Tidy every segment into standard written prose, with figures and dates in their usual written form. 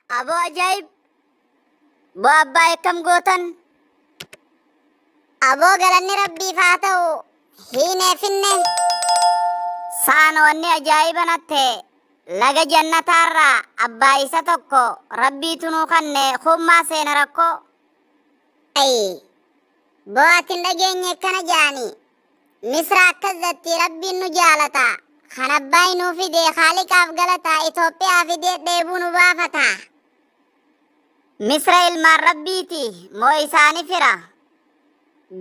Aboo ajaa'ib! Boo abbaa akkam gootan? Aboo galanni rabbiif haa ta'u hiinee finne. Saan wanni ajaa'iba natte laga jannataarraa abbaa isa tokko rabbiitu nuu kanne kummaa seena rakkoo. Ayi. Boo ati hin dhageenye akkana jaani. Misra akkas jatti rabbiin nu jaalata. Kan abbaay nuu fide kaaliqaaf galata Itoophiyaa fidee dheebuu nu baafata. Misra ilmaan rabbiiti moo isaani fira.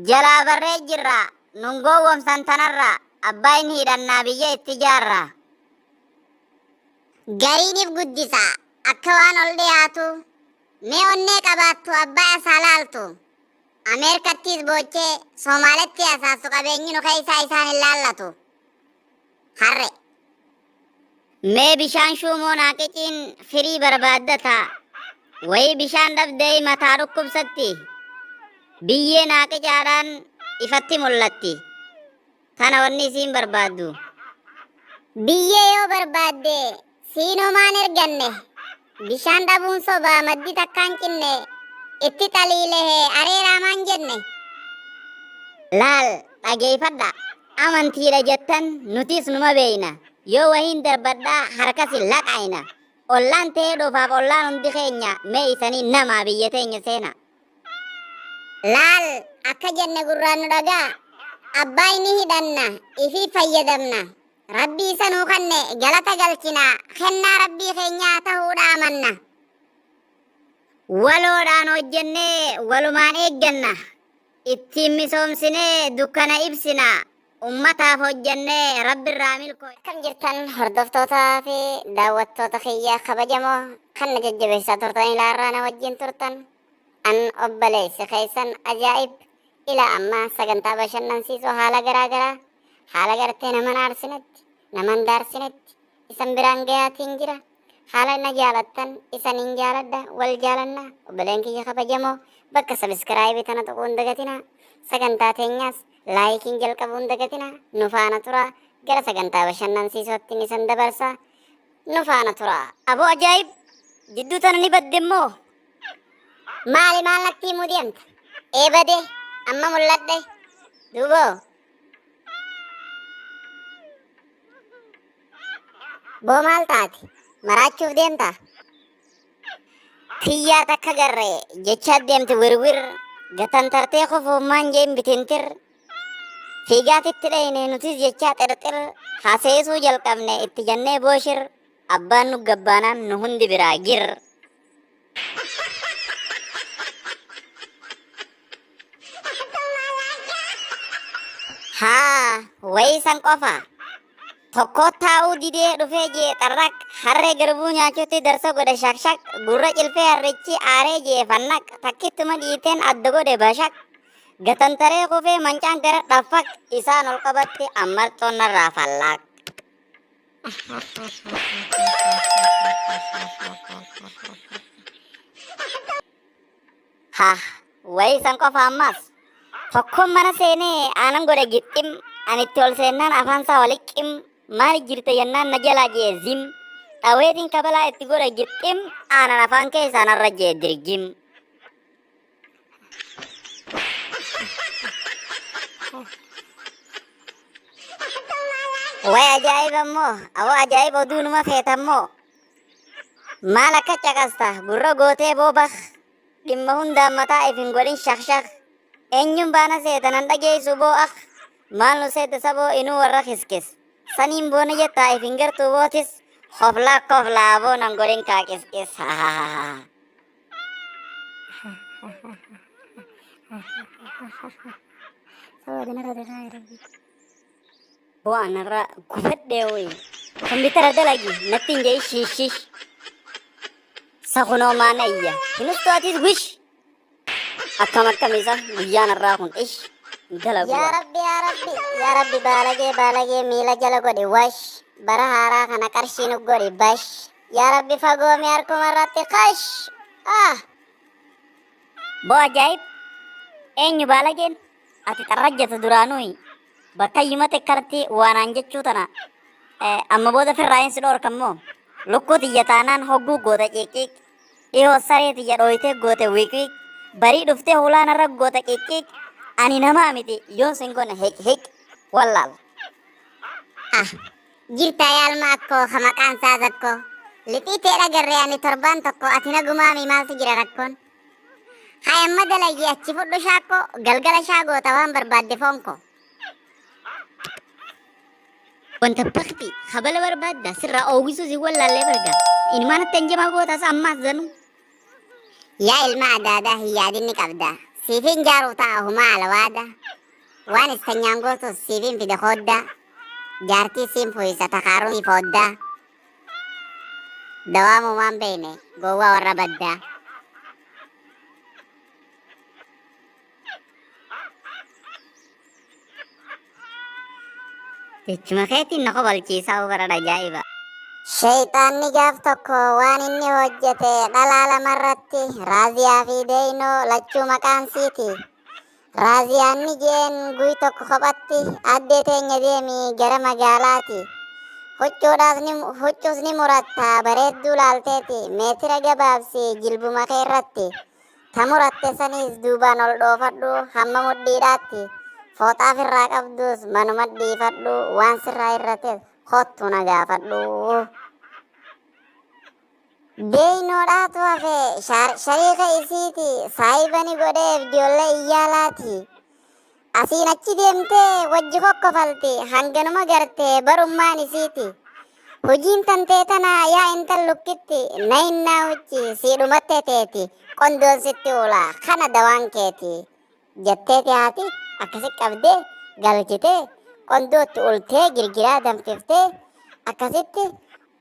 Jalaa barree jirra nun gowwomsan tanarra abbaayin hidhannaa biyya itti jaarra. Gariinif guddisa akka waan ol dhiyaatu. Mee onnee qabaattu abbaa asaa laaltu. Ameerikattiis boochee Soomaaletti asaastu qabeenyi nu keessaa isaan hin laallatu. Harre. Mee bishaan shuumoo naa qiciin firii barbaaddata. Wayii bishaan dhabdee mataa dhukkubsatti. Biyyee naa qicaadhaan ifatti mul'atti. Tana wanni isiin barbaaddu. Biyyee yoo barbaadde siin homaan erganne. Bishaan dhabuun sobaa maddi takkaan cinne. Itti xaliilehe areeraa maan jenne. Laal dhageeffadha. Amantiidha jettan nutis numa beeyna. Yoo wahiin darbadhaa harkasi laqaayna. Ollaan ta'ee dhufaaf ollaan hundi keenya mee isanii namaa biyya teenya seena. Laal akka jenne gurraan nu dhagaa. Abbaay ni hidhanna ifii fayyadamna. Rabbii isa nuu kanne galata galchina kennaa rabbii keenyaa ta'uudha amanna. Waloodhaan hojjennee walumaan eegganna. Ittiin misoomsinee dukkana ibsina. Ummataaf hojjennee rabbirraa milkoo. Akkam jirtan hordoftootaa fi daawwattoota kiyya kabajamoo kan na jajjabeessaa turtan ilaarraa na wajjin turtan an obboleessi keessan ajaa'ib ilaa ammaa sagantaa bashannansiisoo haala garaa garaa haala gartee naman aarsinetti naman daarsinetti isan biraan gayaatiin jira haala na jaalattan isaniin jaaladha wal jaalanna obboleen kiyya kabajamoo bakka sabiskiraayibii tana tuquun dagatina sagantaa teenyaas laayikiin jalqabuun dagatina nu faana tura gara sagantaa bashannansiisootti isan dabarsa nu faana tura. Aboo ajaa'ib! Jidduu tana ni badde immoo. Maali maal natti himuu deemta? Ee bade amma mul'adhe duuboo. Boo maal taate? Maraachuuf deemta? Tiyyaa takka garre jechaa deemti wirwir gatantartee kufuummaan jeen bitintir fiigaatitti dhayne nutis jechaa xirxir haseesuu jalqabne itti jennee booshir abbaan nu gabbaanaan nu hundi biraa gir. Haa wayii san qofa. Tokko taa'uu didee dhufee jee xarraq harree garbuu nyaachuutti darsa godhe shakshak gurra cilfee harrichi aaree jee fannaq takkittuma dhiiteen adda godhe bashaq gatantaree kufee mancaan gara dhaffaq isaan ol qabatti ammarxoon narraa fallaaq. Ha wayii san qofa ammas tokkoon mana seenee aanan godhe gixxim ani itti ol seennaan afaan isaa waliqqim maali jirte jennaan na jalaa jee zim dhaweetiin kabalaa itti godhe gixxim aanan afaan keessaa narra jee dirgim. Way ajaa'iba immoo awwa ajaa'iba oduu numa feeta immoo maal akka caqasta gurra gootee boobah dhimma hundaan mataa if hin godhin shakshak eenyuun baana seeta nan dhageessu boo ak maal nu seete saboo inuu warra kiskis saniin boona jettaa if hin gartuu bootis koflaa koflaa boo nan godhin kaa qiskis. Boo anarra gubadhee woyi. Kompiitara dalagi natti hin jedhin shiishish. Sakunoo maana iyya. Hinustu atis wish. Akkam akkam isa guyyaan har'aa kun ish. Dalagu. Yaa Rabbi yaa Rabbi yaa Rabbi baalagee baalagee miila jala godhi wash bara haaraa kana qarshii nu godhi bash yaa Rabbi fagoomee harkuma irratti kash ah. Boo ajaa'ib! Eenyu baalageen? Ati xarrajjata duraanuuyi. Bakka himate karti waanaan jechuu tana amma booda firraayin si dhoorka immoo. Lukkuu tiyya taanaan hogguu goota ciiqciiq. Dhihoo saree tiyya dhooytee goote wiiq wiiq. Barii dhuftee hulaa narra goota qiqqiiq. Ani namaa miti yoon sin goone hiq hiq. Wallaal. Ah, jirtaa yaalma akkoo ka maqaan isaa zakkoo. Lixii tee dhagarree ani torbaan tokko ati nagumaami maaltu jira rakkoon. Hay amma dalagi achi fudhu shaakkoo galgala shaa goota waan barbaadde foon koo. Wanta bakti kabala barbaadda sirraa oowwisuu si wallaallee barga. Inumaan natti hanjamaa gootaas ammaas zanuu. Yaa ilma adaadaa hin yaadin ni qabda. Siifin jaaruu ta'a humaa alawaada. Waan istanyaan gootus siifin fida kooddaa. Jaartii siin fuuyisa takaaruun fooddaa. Dawaamumaan beeyne gowwaa warra baddaa. Jechuma keetiin na kobalchiisaa bara ajaa'iba. Sheyxaanni gaaf tokko waan inni hojjete dhalaa lamarratti Raaziyaa fi Deeynoo lachuu maqaan siiti. Raaziyaan ni jeen guy tokko kophatti addee teenya deemi gara magaalaati. Huccuudhaas ni huccuus ni muratta bareedduu laalteeti meetira gabaabsi jilbuma kee irratti. Ta muratte saniis duubaan ol dhoofadhu hamma mudhiidhaatti. Fooxaa firraa qabduus manuma dhiifadhu waan sirraa irrates kottu na gaafadhu. Deeynoodhaatu hafe shariika isiiti saahiba ni godheef ijoollee iyyaalaati. Asiin achi deemtee wajji kokkofalti hanganuma garte barummaan isiiti. Hojiin tantee tana yaa intal lukkitti nayinnaa hucci sii dhumatte teeti qondoon sitti ula kana dawaan keeti. Jetteeti haati akkasi qabdee galchitee qondootti ultee girgiraa danfiftee akkasitti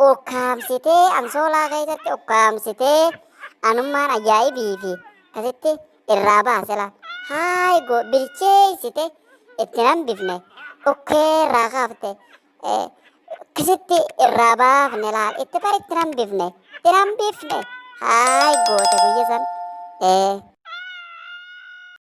ukkaamsitee ansoolaa keessatti ukkaamsitee anummaan ajaa'ibii fi akkasitti irraa baase laal. Haay goo bilcheessite itti nan bifne dhukkee irraa kaafte akkasitti irraa baafne laal itti bar itti nan bifne itti nan bifne haay goote guyya san.